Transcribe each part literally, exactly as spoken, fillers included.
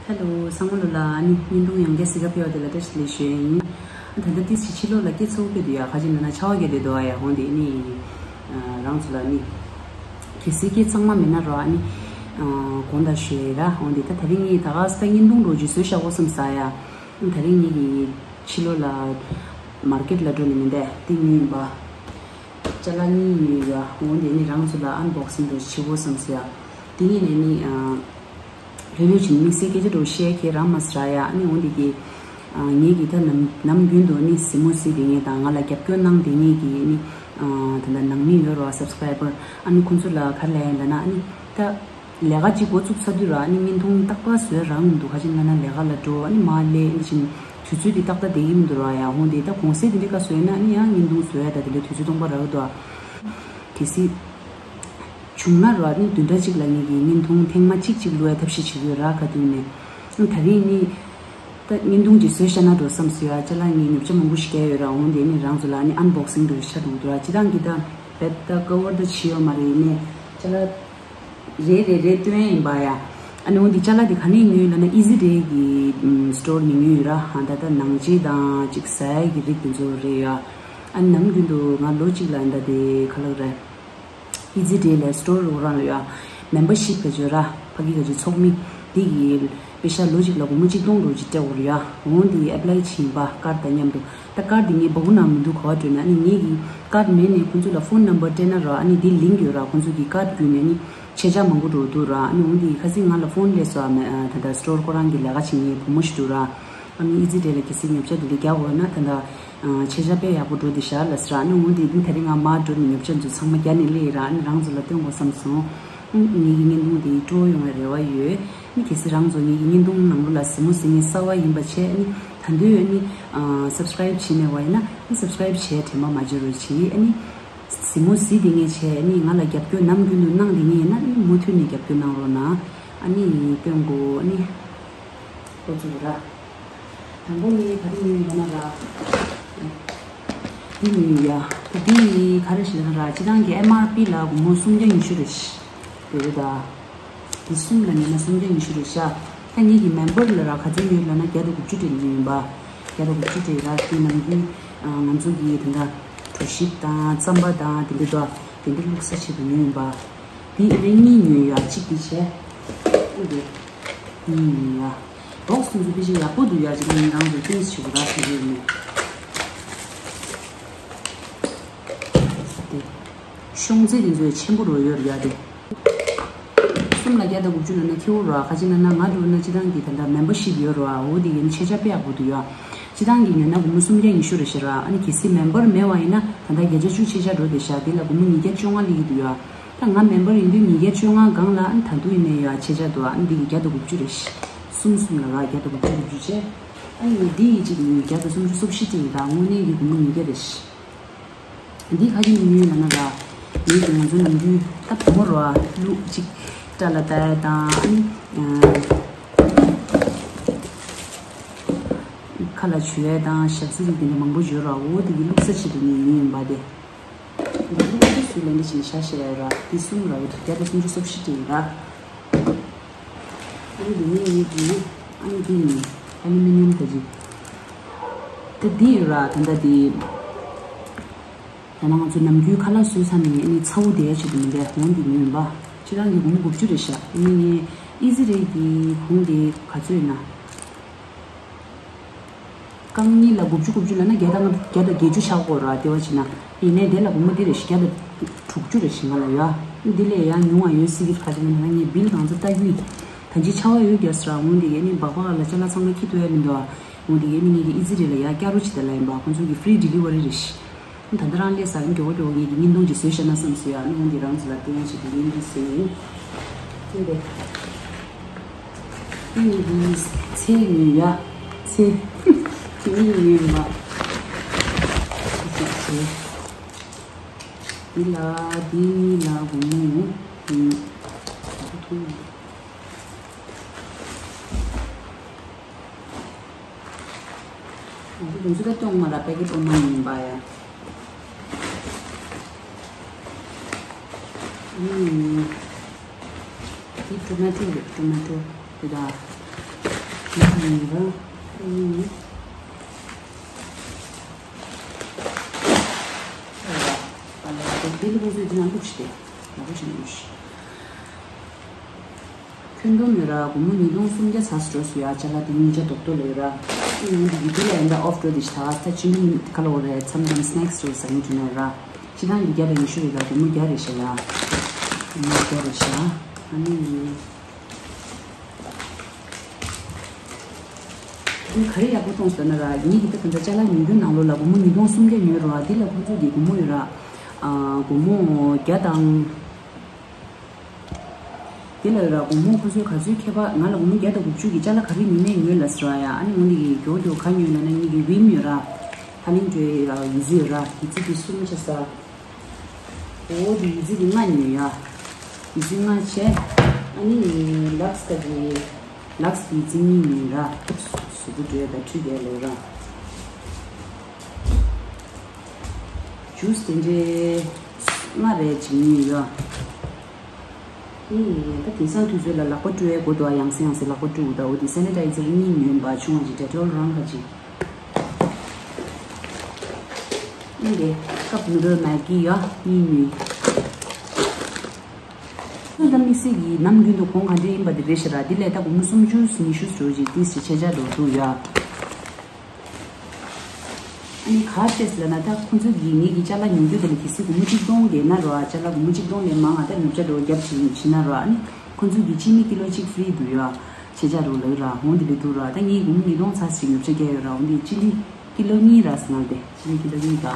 ཧེ་ལོ། ཚང་མ་ལོ་ལ་ཨ་ནི་བརྙན་ཐུང་ཡང་བསྐྱར་གཟིགས་ག་ཕེབས་པ་དེ་ལ་བཀྲ་ཤིས་བདེ་ལེགས་ཞུ་ཡ་ཡིན། ཨ་ད་ལྟ་ཏིས་ཕྱི་ལོགས་ལ་སྐྱེ་ཚོགས་ཀྱི་འདུག་ཡ། ཁ་ཅིག་ན་ན་ཆར་པ་བརྒྱབ་བསྡད་འདུག་ཡ། འོང་དེ་ནི་རང་ཚོ་ལ་ནི་གལ་སྲིད་སྐྱེ་ཚང་མ་མེད་ན་རོ་ཨ་ནི་དགོངས་དག་ཞུ་ཡ་ཡིན་ར། འོང་དེ་ད་དེ་རིང་ངས་ད་ག་ས་ད་བརྙན་ཐུང་འགྲོ་རྒྱུ་བཟོས་བཞག་གོ་བསམ་ས་ཡ། ཨ་དེ་རིང་ངས་ཀྱི་ཕྱི་ལོགས་ལ་མར་ཀེཊ་ལ་འགྲོ་ནི་མིན་པས་ཏིང་ངེ་ཡིན་པ། ཅ་ལག་གཉིས་ཡོད་ཡ། འོང་དེ་ནི་རང་ཚོ་ལ་ཨན་བོག་སིང་འགྲོ་བྱེད་གོ་བསམ་ས་ཡ། དེ་ངས་ནས་ནི་ལྷོད་ལྷོད་བྱས་ནས་དམིགས་བསལ་སྐད་ཆ་འདྲ་བཤད་ཁྱེད་རང་མ་ཟེར་ཡ། ཨ་ནི་འོ་འདི་གི་ཨ་ངེད་ཀྱི་ད་ནམ་ནམ་རྒྱུན་དུ་ནི་གཟིགས་མོ་གཟིགས་དེ་ངེད་དང་ང་ལ་རྒྱབ་སྐྱོར་གནང་དེ་ངེད་ཀྱི་ནི་ཨ་ད་ལྟ་ནང་མི་ཡོད་རོགས་སབ་སི་ཀ་རའི་བར། ཨ་ནི་ཁོང་ཚོ་ལ་ག་རེ་ལབ་ཡ་ཡིན་ལབ་ན། ཨ་ནི་ད་ལས་ཀ་གཅིག་འགོ་བཙུགས་ཚར་དུས་ར་ཨ་ནི་བརྙན་ཐུང་ཏག་ཏག་བཟོས་རག་མི་འདུག་ཁ་ཅིག་ན་ན་ལས་ཀ་ལ་འགྲོ། ཨ་ནི་མར་སླེབས། ཨ་ནི་ཕྱིན་དུས་ཚོད་དེ་ཏག་ཏག་བསྡད་ཀྱི་མི་འདུག་ར་ཡ། འོ་འདི་ད་གུང་སེང་དེ་འདྲ་ག་བཟོས་ན་ཨ་ནི་ཡང་བརྙན་ཐུང་བཟོ་ཡ་ད་དེ་འདྲ་དུས་ཚོད་སྟོང་པ་རག་གི་འདུག་ཨ། གལ་སྲིད་བྱུང་ན་ར་ནི་བདུན་ཕྲག་གཅིག་ལ་ངེད་ཀྱིས་བརྙན་ཐུང་ཐེངས་མ་གཅིག་གཅིག་བླུག་ཡ་ཐབས་ཤེས་བྱེད་ཀྱི་ཡོད་ར། ག་དུས་ནས་ད་རིང་ནི་ད་བརྙན་ཐུང་ཅིག་བཟོས་བཞག་ན་འགྲོ་བསམ་སོང་ཡ། ཅ་ལག་ངས་ཉོ་ཆ་མང་པོ་ཞིག་བརྒྱབ་ཡོད་ར། འོང་དེ་ནི་རང་ཚོ་ལ་ནི་ཨན་བོག་སིང་འགྲོ་ཆ་འདུག་འདུག་ར། སྤྱིར་བཏང་གི་ད་བེད་ད་ཀ་བར་ད་བྱས་ཡོད་མ་རེད། ཡིན་ནའི་ཅ་ལག་རེ་རེ་རེ་སྟོན་ཡིན་པ་ཡ། ཨ་ནི་འོང་དེ་ཅ་ལག་དེ་ག་ནས་ཉོས་ལབ་ན་ཨི་ཛི་ཌེ་གི་སི་ཊོར་ནས་ཉོས་ཡོད་ར། ཧ་ད་ད་ནང་ཆས་དང་ཅིག་ཟ་ཡ་གི་རིགས་དེ་ཚོ་རེད་ཡ། ཨ་ནི་ནམ་རྒྱུན་དུ་ང་ལོ་གཅིག་ལ་ད་དེ་ག་ལབ་རེད། ཨི་ཛི་ཌེ་ལ་སི་ཊོར་རོགས་རང་ལ་ཡ། མེམ་བར་ཤིབ་ག་ཅོ་ར། ཕ་གི་ག་ཅོ་ཚོགས་མི་འདི་གི་པེ་ཤ་ལོ་གཅིག་ལ་སྒོར་མོ་གཅིག་སྟོང་རོགས་ཅིག་སྤྲད་འོར་ཡ། འོང་དེ་ཨེབ་ལའི་བྱིན་པ་ཀར་དང་མཉམ་དུ། ད་ཀར་དེ་ངས་སྦ་ཁུག་ནང་མི་འདུག་ག་བ་སྤྲོད་ན། ཨ་ནི་ངེད་ཀྱི་ཀར་མེད་ནས་ཁོང་ཚོ་ལ་ཕོན་ནམ་བར་སྤྲད་ན་ར། ཨ་ནི་འདི་ལིང་ཡོད་ར། ཁོང་ཚོ་གི་ཀར་བརྒྱུད་ནས་ནི་ཆེ་ཆ་མང་པོ་འགྲོ་འདུག་ར། ཨ་ནི་འོང་དེ་ཁ་སང་ང་ལ་ཕོན་སླེབས་སོང་། ཨ་མ་ད་ད་སི་ཊོར་ཁོ་རང་གི་ལས་ཀ་བྱེད་མཁན་བུ་མོ་ཞིག་འདུག་ར། ཨ་ནི་ཨི་ཛི་ཌེ་ལ་གལ་སྲིད་ཉོ་ཆ་དེ་འདྲ་རྒྱག་འོས་ན་ད་ད་ཆེ་ཆ་དཔེ་ཡག་པོ་འགྲོ་དེ་ཤར་ལ་ཟེར། ཨ་ནི་འོང་དེ་ད་རིང་ང་མར་འགྲོ་ནས་ཉོ་ཆ་ཚོ་ཚང་མ་རྒྱག་ནས་སླེབས་ར། ཨ་ནི་རང་ཚོ་ལ་སྟོན་དགོས་བསམ་སོང་། ཨ་ངེད་ཀྱི་བརྙན་ཐུང་དེ་སྤྲོ་ཡོང་བའི་རེ་བ་ཡོད། ཨ་ནི་གལ་སྲིད་རང་ཚོ་ངེད་ཀྱི་བརྙན་ཐུང་ནང་ལོགས་ལ་གཟིགས་མོ་གཟིགས་མཁན་གསར་པ་ཡིན་པ་བྱས། ཨ་ནི་ད་འདོད་ཨ་ནི་སབ་སི་ཀ་རའིབ་བྱས་མེད་པ་ཡིན་ན་ཨ་ནི་སབ་སི་ཀ་རའིབ་བྱས་དྲན་པ་མ་བརྗེད་རོགས་གྱིས། ཨ་ནི་གཟིགས་མོ་གཟིགས་དེ་ངས་བྱས་ཨ་ནི་ང་ལ་རྒྱབ་སྐྱོར་ནམ་རྒྱུན་དུ་གནང་དེ་ངས་ཡིན་ན་ཨ་ནི་མུ་མཐུད་ནས་རྒྱབ་སྐྱོར་གནང་རོགས་གནང་། ཨ་ནི་སྟོན་དགོས། ཨ་ནི། ཁོ་ཚོ་ར། དང་པོ་ངས་ག་རེ་ཉོས་ཡོད་ན་ར། འདི་ཉོས་ཡོད་ཡ། ད་འདི་ག་རེ་ཞིག་ལབ་ན་ར། སྤྱིར་བཏང་གི་ཨེམ་ཨར་པི་ལ་སྒོར་མོ་སུམ་བརྒྱ་ཉི་ཤུ་རེད་ཤག་རེད་རེད་ད། འདི་གསུམ་ལ་ཉོས་ན་སུམ་བརྒྱ་ཉི་ཤུ་རེད་ཤག་ད་ངེད་ཀྱི་མེམ་བར་ལ་ར་ག་ཚོད་ཉོས་ཡོད་ལབ་ན་བརྒྱ་དང་དགུ་བཅུ་དེ་ཉོས་ཡིན་པ། བརྒྱ་དང་དགུ་བཅུ་དེ་ར་དེ་ནང་ཁུལ་ང་ཚོ་གི་དེ་འདྲ་གྲོ་ཞིབ་དང་རྩམ་པ་དང་དེ་འདྲ་དོ་དེ་འདྲ་བླུགས་ས་ཆེད་དུ་ཉོས་ཡིན་པ། དེ་ཨེ་རེ་གཉིས་ཉོས་ཡོད་ཡ། གཅིག་དེ་བྱས། ཨ་དེ། གཉིས་ཉོས་ཡོད་ཡ། བོག་སི་དེ་ཚོ་ཕལ་ཆེར་ཡག་པོ་འདུག་ཡ། ཅིག་ནི་རང་ཚོ་ཏོག་ཙམ་བྱེད་དགོས་ར་ཟེར་གྱི་ཡོད་མེད། དེ། ཤོང་ཚད་དེ་ཚོ་ཆེན་པོ་རུ་ཡོད་རེད་ཡ་དེ། གསུམ་ལ་བརྒྱ་དང་དགུ་བཅུ་ལབ་ན་ཁེ་པོ་ར། ཁ་ཅིག་ན་ན་ང་འདྲ་བོ་ན་སྤྱིར་བཏང་གི་ད་ལྟ་མེམ་བར་ཤིབ་ཡོད་རེད་བ། འོ་དེ་ཡིན་ཆེ་ཆ་དཔེ་ཡག་པོ་འདུག་ཡ། སྤྱིར་བཏང་གི་ཉོས་ན་སྒོར་མོ་སུམ་བརྒྱ་ཉི་ཤུ་རེད་ཤག་ར། ཨ་ནི་གལ་སྲིད་མེམ་བར་མེད་པ་ཡིན་ན་ད་ལྟ་བརྒྱ་ཆ་བཅུ་ཆེ་ཆ་འགྲོ་བསྡད་ཤག་དེ་ལ་སྒོར་མོ་ཉིས་བརྒྱ་བཅོ་ལྔ་སླེབས་ཀྱི་འདུག་ཡ། ད་ང་མེམ་བར་ཡིན་དུས་ཉིས་བརྒྱ་བཅོ་ལྔ་སྒང་ལ་ཨ་ནི་ད་དུང་ཡིན་ནའི་ཡ་ཆེ་ཆ་འདུག་ཨ་ནི་འདི་གི་བརྒྱ་དང་དགུ་བཅུ་རེད་ཤག་གསུམ་གསུམ་ལ་ར་བརྒྱ་དང་དགུ་བཅུ་དགུ་བཅུ་བྱས། ཨ་ནི་འདི་ཡི་གཅིག་ནི་བརྒྱ་དང་སུམ་ཅུ་སོ་བཞི་སྤྲད་ཡིན་ད། དངོས་གནས་ཀྱི་སྒོར་མོ་ཉིས་བརྒྱ་རེད་ཤག་འདི་ག་རེ་ཉོས་ཡོད་ལབ་ན་ར། ངེད་ཀྱི་ང་ཚོ་ནམ་རྒྱུན་ད་བུ་མོ་ར་ལུག་གཅིག་སྐྲ་ལ་བཏགས་ཡ་དང་ཨ་ནི་ཁ་ལ་བྱུག་ཡ་དང་ཞབས་བསིལ་རིགས་དེ་འདྲ་མང་པོ་ཡོད་ར། འོ་དེ་གི་བླུགས་ས་ཆེད་དུ་ངས་ཉོས་ཡིན་པ་དེ། འདི་བླུགས་ས་སུས་ལེན་འདི་བྱས་ནས་ཤ་བཤད་ཡ་ར། འདི་གསུམ་ར་འོ་དེ་བརྒྱ་དང་སུམ་ཅུ་སོ་བཞི་སྤྲད་ཡིན་ར། ཨ་ནི་འདི་ནི་ངེད་ཀྱི་ཨ་ནི་འདི་ནི་ཨ་ལུ་མི་ནིམ་ད་ཅིག་ད་འདི་ཡོད་ར། ད་ལྟ་འདི་ད་ནང་ང་ཚོ་ནམ་རྒྱུན་ཁ་ལག་བཟོས་ཚར་ནས་ཨ་ནི་ཚ་བོ་དེ་ཆེད་དུ་མི་འདྲ་གོང་འདི་ཉོས་ཡིན་པ། ཁྱེད་རང་གི་སྒོར་མོ་དགུ་བཅུ་རེད་ཤག་ཨ་ནི་ངས་ཨི་ཛི་རེད་ཀྱི་གོང་དེ་ག་ཚོད་ཡིན་ན། རྐང་གཉིས་ལ་དགུ་བཅུ་དགུ་བཅུ་ལབ་ན་བརྒྱ་དང་བརྒྱ་དང་བརྒྱད་ཅུ་ཆགས་དགོས་ར། དེ་བ་བྱས་ན་ཡིན་ནའི་དེ་ལ་སྒོར་མོ་འདི་རེད་ཤག་བརྒྱ་དང་དྲུག་ཅུ་རེད་ཤག་ང་ལ་ཡ། འདི་ལས་ཡང་ཉུང་བ་ཡོད་སྲིད་ཀྱི་ཁ་ཅིག་ན་ངས་སྦིལ་གང་ཚོད་ལྟ་གི་ཡིན། ད་ཅི་ཆར་པ་ཡོད་རྒྱ་སྲ་འོང་དེ་ཡས་ནི་སྦག་སྦག་ལ་ཅ་ལག་ཚང་མ་ཁྱི་ཐུ་ཡ་མི་འདུག་ཨ། འོང་དེ་ཡས་ནི་ངས་ཀྱི་ཨི་ཛི་རེད་ལ་ཡ་སྐྱ་རོ་ཅི་ད་ལ་ཡིན་པ་ཁོང་ཚོ་གི་ཧྥི་རི་ཌི་ལི་ཝ་རི་རེད་ཤག་ད་ལྟ་རང་སླེབས་ས་ཡིན། མགྱོགས་པོ་མགྱོགས་པོ་ངེད་ཀྱི་བརྙན་ཐུང་ཅིག་བཟོས་བཞག་ན་བསམ་སོང་ཡ། ཨ་ནི་འོན་ཏེ་རང་ཚོ་ལ་སྟོན་ཡ་ཞིག་གི་བརྙན་ཐུང་བཟོས་ཡིན། ཨ་ནི་དེ་ཨ་ནི་འདི་ཚེ་ཡིན་ཡ། ཚེ་དེ་ནི་ཡིན་པ། འདི་ལ་འདི་གཉིས་ལ་སྒོར་མོ་ཡིན། ཨ་ནི་དེ་ཚོ་ད་སྟོན་མ་ར་པེ་ཀེ་ཏོ་མ་ཡིན་པ་ཡ། ཨུམ། འདི་ཊོ་མེ་ཊོ་རེད། ཊོ་མེ་ཊོ་དེ་ད། ཡིན་ར། ཨ་ནི། ཨ་ལ་དེ་ལ་ཁོང་ཚོས་འདི་ནང་བླུགས་ཤིག་དེ། ཡག་པོ་བྱས་ནས་བླུགས་ཤིག་ཁྱོན་བསྡོམས་ཡོད་ར། སྒོར་མོ་ཉིས་སྟོང་སུམ་བརྒྱ་ཚར་སུ་འགྲོ་སོང་ཡ། ཅ་ལག་དེ་གཉིས་ཆ་རྡོག་རྡོག་ལ་ཡོད་ར། ཨ་ནི་འདི་གི་འདི་ལ་ཡིན་ད་ཨོཕ་འགྲོ་དེ་ཞིག་ད་ག་ས་ཆུང་ཆུང་ག་ལ་འོ་རེད། མཚམས་མཚམས་སི་ནེག་སི་འདྲ་བོ་ཟ་མཁན་འདྲ་ན་ཡོད་ར། སྤྱིར་བཏང་འདི་བརྒྱ་དང་ཉི་ཤུ་རེད་ད། སྒོར་མོ་བརྒྱ་རེད་ཤག་ཡ། སྒོར་མོ་བརྒྱ་རེད་ཤག་ཨ་ནི། ཨ་ནི་ག་རེ་ཡག་པོ་མཐོང་སོང་ན་ར། ངེད་ཀྱི་ད་དེ་འདྲ་ཅ་ལག་ཉོ་རྒྱུ་ནང་ལོགས་ལ་སྒོར་མོ་ཉིས་སྟོང་སུམ་བརྒྱ་ཉོས་རེད་བ། དེ་ལ་ཁོང་ཚོ་གི་སྒོར་མོ་ཡོད་ར། ཨ། སྒོར་མོ་བརྒྱ་དང་། དེ་ལ་ཡོད་ར། སྒོར་མོ་ཁོ་ཚོའི་ག་ཚོད་ཁྱད་པར། ང་ལ་སྒོར་མོ་བརྒྱ་དང་དགུ་བཅུ་གི་ཅ་ལག་ག་རེ་ཉོས་ནའི་ཉོས་ལབ་ཟེར་བ་ཡ། ཨ་ནི་འོ་འདི་གི་མགྱོགས་མགྱོགས་ག་ཉོས་ལབ་ན། ངེད་ཀྱི་རིམ་ཡོད་ར། ཧ་ལིང་ཊེ་ཡོད་ར། ཡི་ཙི་དེ་གསུམ་བྱས་ས། འོ་དེ་ཡི་ཙི་དེ་ལྔ་ཉོས་ཡ། ཡི་ཙི་ལྔ་བྱས། ཨ་ནི་ལགས་ཀ་གི་ལགས་ཀྱི་ཡི་ཙི་གཉིས་ཉོས་ར། གཟུགས་པོ་འདྲ་ད་འཁྲུད་བསྡད་ལོ་ར། ཇུས་དེ་འདྲའི་ལྔ་རེ་བྱིན་ཡོད། ཨི། ད་དེང་སང་དུས་ཚོད་ལ་ལག་པ་བཀྲུ་བའི་སྒོ་དུ་ཡང་སེ་ཡང་སེ་ལག་པ་བཀྲུ་དགོས། ད་འོ་དེ་སེ་ནི་ཊའི་ཛར་གཉིས་ཉོས་པ། ཆུང་བ་ཅིག་ཌེ་ཊོལ་རང་ཁ་ཅིག་ཨི་འདི་ཀབ་ནུ་ཌལ་མེ་གི་ཡ་གཉིས་ཉོས། ད་དམིགས་བསལ་གྱིས་ནམ་རྒྱུན་དུ་གོང་ག་འདྲ་ཡིན་པ་དེ་རེད་ཤག་ར། འདི་ལས་ད་སྒོར་མོ་སུམ་ཅུ་ཉི་ཤུ་ཙམ་ཅིག་ཏོག་ཙམ་ཆེ་ཆག་འགྲོ་འདུག་ཡ། ཨ་ནི་ག་རེ་ཟེར་ན། ད་ཁོང་ཚོ་གིས་ངེད་ཀྱི་ཅ་ལག་ཉོ་རྒྱུ་དེ་ལ་གལ་སྲིད་སྒོར་མོ་གཅིག་སྟོང་བསྡད་ན་ར། ཅ་ལག་སྒོར་མོ་གཅིག་སྟོང་ལས་མང་ང་ད་ཉོ་ཆ་འགྲོ་རྒྱབ་བྱེད་བྱེད་ན་ར། ཨ་ནི་ཁོང་ཚོ་གིས་ཅི་ནི་ཀི་ལོ་གཅིག་ཧྥི་རི་འདུག་ཡ། ཆེ་ཆ་རུ་ལ་ར་འོང་དེ་འདྲ་འདུག་ར། ད་ངས་སྒོར་མོ་ཉིས་སྟོང་ཚར་ཞིག་ཉོ་ཆ་བརྒྱབ་ཡོད་ར། འོང་དེ་ཅི་ནི་ཀི་ལོ་གཉིས་ར་ཟེར་ན། དེ་ཅི་ནི་ཀི་ལོ་གཉིས་ད།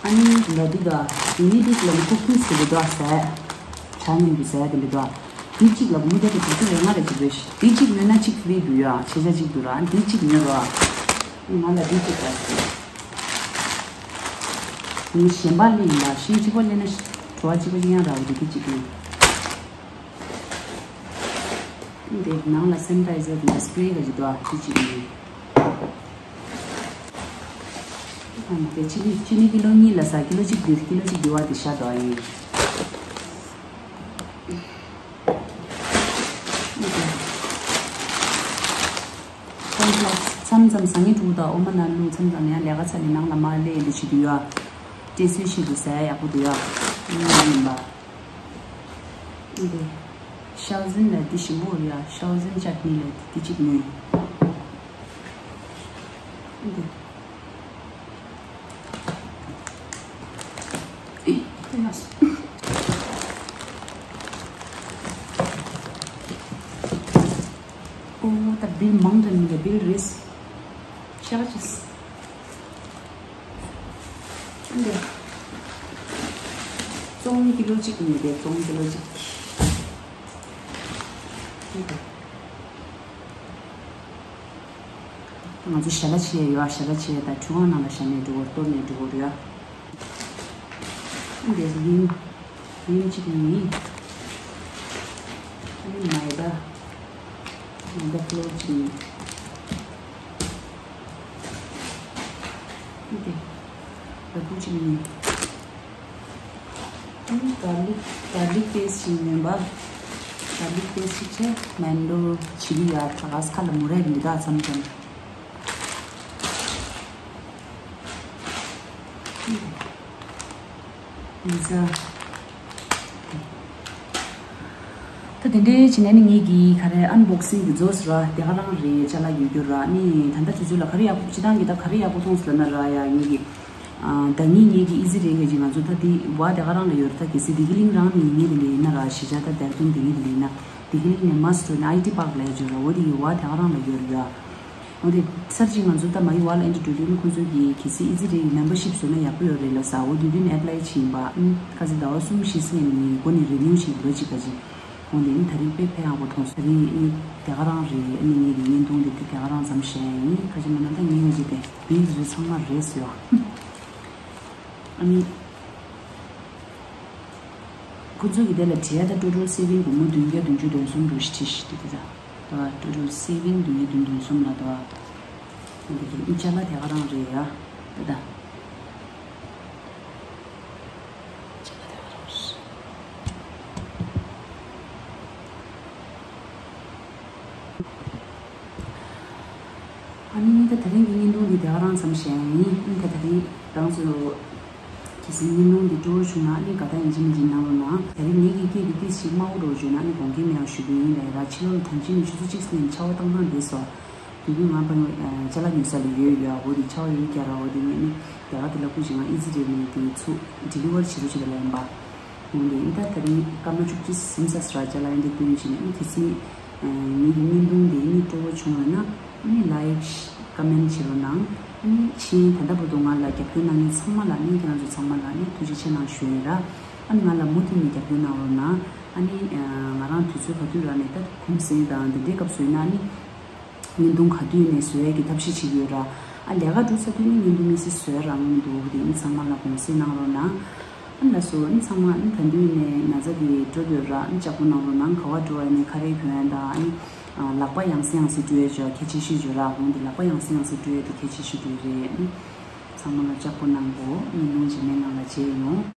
ཨ་ནི་ལ་དུ་ད་ཡུ་ནི་ཏིག་ལ་ནི་ཀུ་ཀིང་ཟེར་གི་འདུག་ཟས། ཇ་མཉམ་དུ་ཟས་དེ་འདྲ་འདུག་དེ་གཅིག་ལ་སྒོར་མོ་བརྒྱ་དང་དྲུག་ཅུ་རེ་ལྔ་རེ་གཅིག་རེད། དེ་གཅིག་ཉོས་ན་གཅིག་ཧྥི་རི་འདུག་ཡ། ཆེ་ཆ་གཅིག་འདུག་ར། ཨ་ནི་དེ་གཅིག་ཉོས་ར། ང་ལ་དེ་གཅིག་ར། ངས་གཞན་པ་ལེན་ཡིན་པ། ཤིང་གཅིག་པ་ལེན་ན་བྲོ་བ་གཅིག་པ་གཅིག་ཡང་རག་གི་འདུག་དེ་གཅིག་ཉོས། འདི་ནང་ལ་སེ་ནི་ཊའི་ཛར་དང་སི་པི་རེ་ག་ཅིག་འདུག་ཨ། དེ་གཅིག་ཉོས། ཨ་ནི་དེ་ཅི་ནི་ཅི་ནི་ཀི་ལོ་གཉིས་ལ་ཟ། ཀི་ལོ་གཅིག་འདི་ཀི་ལོ་གཅིག་འདི་བ་དེ་ཤ་འདུག་ཨ། ཡིན། མཚམས་མཚམས་ཟ་ངེ་ཕྲུ་གུ་དང་འོ་མ་ནང་བླུགས། མཚམས་མཚམས་ཡང་ལས་ཀ་ཚར་ནས་ནང་ལ་མར་སླེབས་འདི་བྱེད་དུས་ཡ། སྤྲད་སྲོལ་ཞིག་འདུག་ཟ་ཡག་པོ་འདུག་ཡ། ཡིན་པ། འདི། ཤའོ་ཟན་ལ་འདི་ཞིམ་པོ་རེད་ཡ། ཤའོ་ཟན་ཅཊ་ནི་ལ་འདི་གཅིག་ཉོས། འདི། ཨེ། ལགས་སོ། ཨོ་ད་བིལ་མང་དྲགས་མི་འདུག་བིལ་རེད། ཤ་ཅིས། འདི། བཙོང་ཀི་ལོ་གཅིག་ཉོས་ཏེ། བཙོང་ཀི་ལོ་གཅིག་འདི། ང་ཚོ་ཞལ་ལག་བྱེད་ཡ་ཡོད་ཨ། ཞལ་ལག་བྱེད་ཡ་ད་ཁྲུས་ཁང་ནང་ལ་བཞག་ནས་འགྲོ་བར་གཏོར་ནས་འགྲོ་བར་ཡ། འདི་རིམ། རིམ་གཅིག་ཡིན། ཨ་ནི་མའི་ད། མའི་ད་ཕློ་ར་གཅིག་ཡིན། འདི། ར་ཕུག་གཅིག་ཡིན། ཨ་ནི་གར་ལིག་གར་ལིག་པེ་སི་ཊི་ཡིན་པ། གར་ལིག་པེ་སི་ཊི་གཅིག་བྱས། མན་ཌོ་བྱི་རིལ་ཡ། ད་ག་ས་ཁ་ལ་མོ་རེ་མི་ད་མཚམས་མཚམས། ཡིན་ས། ད་དེ་འདྲའི་བྱས་ནས་ནི་ངེད་ཀྱིས་ག་རེ་ཨན་བོག་སིང་གི་རྫོགས་སོང་ར། དེ་ག་རང་རེད། ཅ་ལག་ཡོད་རྒྱུ་ར། ནི་ད་ལྟ་དུས་ཚོད་ལ་ག་རེ་ཡག་པོ་སྤྱིར་བཏང་གི་ད་ག་རེ་ཡག་པོ་མཐོང་སོང་ལབ་ན་ར་ཡ། ངེད་ཀྱི་ཨ་ཟླ་ཉིན་ངེད་ཀྱི་ཨི་ཟི་རེད་ག་ཅིག་ང་ཚོ་ད་དེ་བ་དེ་ག་རང་ལ་ཡོད་ར། ད་གལ་སྲིད་བདེ་སྐྱིད་གླིང་རང་ནས་ཡིན་ངེས་དེ་འདྲ་ཡིན་ན་ར། གཞིས་ཆགས་ད་དེར་ཐོན་དེ་ངེས་དེ་འདྲ་ཡིན་ན། བདེ་སྐྱིད་གླིང་ནས་མར་སུ་ཐོན་ཨའི་ཊི་པཱརྐ་ལ་ཡོད་ར། འོ་དེ་ཡི་བ་དེ་ག་རང་ལ་ཡོད་ར་ཡ། འོ་དེ་ཚར་གཅིག་ང་ཚོ་ད་མ་ཡི་བ་ལ་ཨེན་ཊི་འགྲོ་དུས་ནི་ཁོང་ཚོ་གིས་གལ་སྲིད་ཨི་ཟི་རེ་ཡི་མེམ་བར་ཤིབ་བཟོས་ན་ཡག་པོ་ཡོད་རེད་ལབ་ས། འོ་དུས་དུས་ནས་ཨེབ་ལའི་བྱས་ཡིན་པ། ཨ་ནི་ཁ་སང་ཟླ་བ་གསུམ་བཞི་སྔོན་ནས་ཡིན། སྒོ་ནས་རི་ནིའུ་བྱས་ཡིན་ལོ་གཅིག་ག་ཅིག་འོ་དེ་ནི་ད་རིང་དཔེ་ཕན་ཡག་པོ་མཐོང་སོང་། ད་རིང་ཨ་ནི་དེ་ག་རང་རེད། ཨ་ནི་ངེད་ཀྱི་བརྙན་ཐུང་དེ་དུས་དེ་ག་རང་ཙམ་བཤད་ཡིན། ཁ་ཅིག་མ་ན་ད་ངེད་ངོ་ཅིག་དེ་བིལ་བཟོས་ཚང་མ་རེད་ཟེར་བ། ཨ་ནི། ཁོ་ཚོ་གི་དེ་ལ་བྲིས་ཡ་ད་ཊོ་ཊལ་སེ་ཝིང་སྒོར་མོ་བདུན་བརྒྱ་བདུན་ཅུ་དོན་གསུམ་འགྲོ་ཞིག་བྲིས་ཤིག་དེ་དེ་ད་ད་ཊོ་ཊལ་སེ་ཝིང་བདུན་བརྒྱ་བདུན་དོན་གསུམ་ལ་ད་འདི་གི་ཨི་ཅ་ལག་དེ་ག་རང་རེད་ཡ་ད་ད། ཅ་ལག་དེ་ག་རང་རེད། ཨ་ནི་ད་དེ་རིང་གི་བརྙན་ཐུང་འདི་དེ་ག་རང་ཙམ་བཤད་ཡིན། ཨ་ནི་ད་དེ་རིང་རང་ཚོ་གལ་སྲིད་བརྙན་ཐུང་འདི་སྤྲོ་བོ་བྱུང་ན་ཨ་ནི་དགའ་ཐག་ཡིན་གཅིག་མིན་གཅིག་གནང་རོགས་གནང་། དེ་རིང་ངེད་ཀྱི་སྐད་འདི་ཏིས་ཞིག་དམའ་བོ་འགྲོ་བརྗོད་ན་ཨ་ནི་དགོངས་འགལ་མེད་པ་ཞུ་གི་ཡིན་ལ། ཡ་ར་ཕྱི་ལོགས་ལ་ཐང་ཆེན་ནས་ཆུ་ཚོད་གཅིག་ཙམ་ནས་ཆར་པ་བཏང་བཏང་བསྡད་སོང་། དེ་དུས་ང་ཕ་ནི་ཅ་ལག་ཉོ་ས་ལ་ཡོད་ཡོད། འོ་དེ་ཆར་པ་ཡོད་རྒྱ་ར། འོ་དེ་ངས་ནི་རྒྱ་གར་དེ་ལ་སྐུ་མཁྱེན་ང་ཨི་ཛི་རེད་ནས་དེ་ཚུར་ཌི་ལི་ཝར་བྱེད་རོགས་བྱེད་པ་ལ་ཡིན་པ། འོ་དེ་ཡིན། ད་དེ་རིང་སྐར་མ་བཅུ་གཅིག་ཟིན་ས་སུ་ར་ཅ་ལག་ཡིན་དེ་སྟོན་བྱས་ནས་ཨ་ནི་དེ་ཚེ་ངེད་ཀྱི་བརྙན་ཐུང་དེ་ནི་སྤྲོ་བོ་བྱུང་བ་ན་ཨ་ནི་ལའིཀ་ཀོ་མེན་བྱེད་རོགས་གནང་། ཨ་ནི་ཕྱིན་ད་ལྟ་བར་དུ་ང་ལ་རྒྱབ་སྐྱོར་གནང་མཁན་ཚང་མ་ལ་ཨ་ནི་ཁྱེད་རང་ཚོ་ཚང་མ་ལ་ཨ་ནི་ཐུགས་རྗེ་ཆེ་གནང་ཞུ་ཡིན་ར། ཨ་ནི་ང་ལ་མུ་མཐུད་ནས་རྒྱབ་སྐྱོར་གནང་རོགས་གནང་། ཨ་ནི་ང་རང་དུས་ཚོད་ག་དུས་རག་ནས་ད་གུང་སེང་དང་དེ་འདྲའི་སྐབས་སུ་ཡིན་ན་ཨ་ནི་བརྙན་ཐུང་ག་དུས་ནས་བཟོ་ཡས་ཀྱི་ཐབས་ཤེས་བྱེད་ཀྱི་ཡོད་ར། ཨ་ལས་ཀ་འགྲོ་ཚར་དུས་ནི་བརྙན་ཐུང་དམིགས་བསལ་བཟོ་ཡ་རག་མི་འདུག་དེ་ཡིན་ཚང་མ་ལ་དགོངས་སེལ་གནང་རོགས་གནང་། ཨ་ལགས་སོ། ཨ་ནི་ཚང་མ་ཨ་ནི་ད་དུས་ནས་ན་ཚ་དེ་འགྲོ་འདོད་ར། ཨ་ནི་ལྕགས་པོ་གནང་རོགས་གནང་། ག་བ་འགྲོ་བ་ནས་ཁ་རས་གྱོན་ཡ་དང་ཨ་ནི་ལག་པ་ཡང་སེ་ཡང་སེ་བཀྲུ་ཡ་ཅོ་གལ་ཆེ་ཤོས་ཅོ་ར། འོང་དེ་ལག་པ་ཡང་སེ་ཡང་སེ་བཀྲུ་ཡ་དེ་གལ་ཆེ་ཤོས་དེ་རེད། ཨ་ནི་ཚང་མ་ལ་ལྕགས་པོ་གནང་གོ། བརྙན་ཐུང་རྗེས་མའི་ནང་ལ་མཇལ་ཡོང་།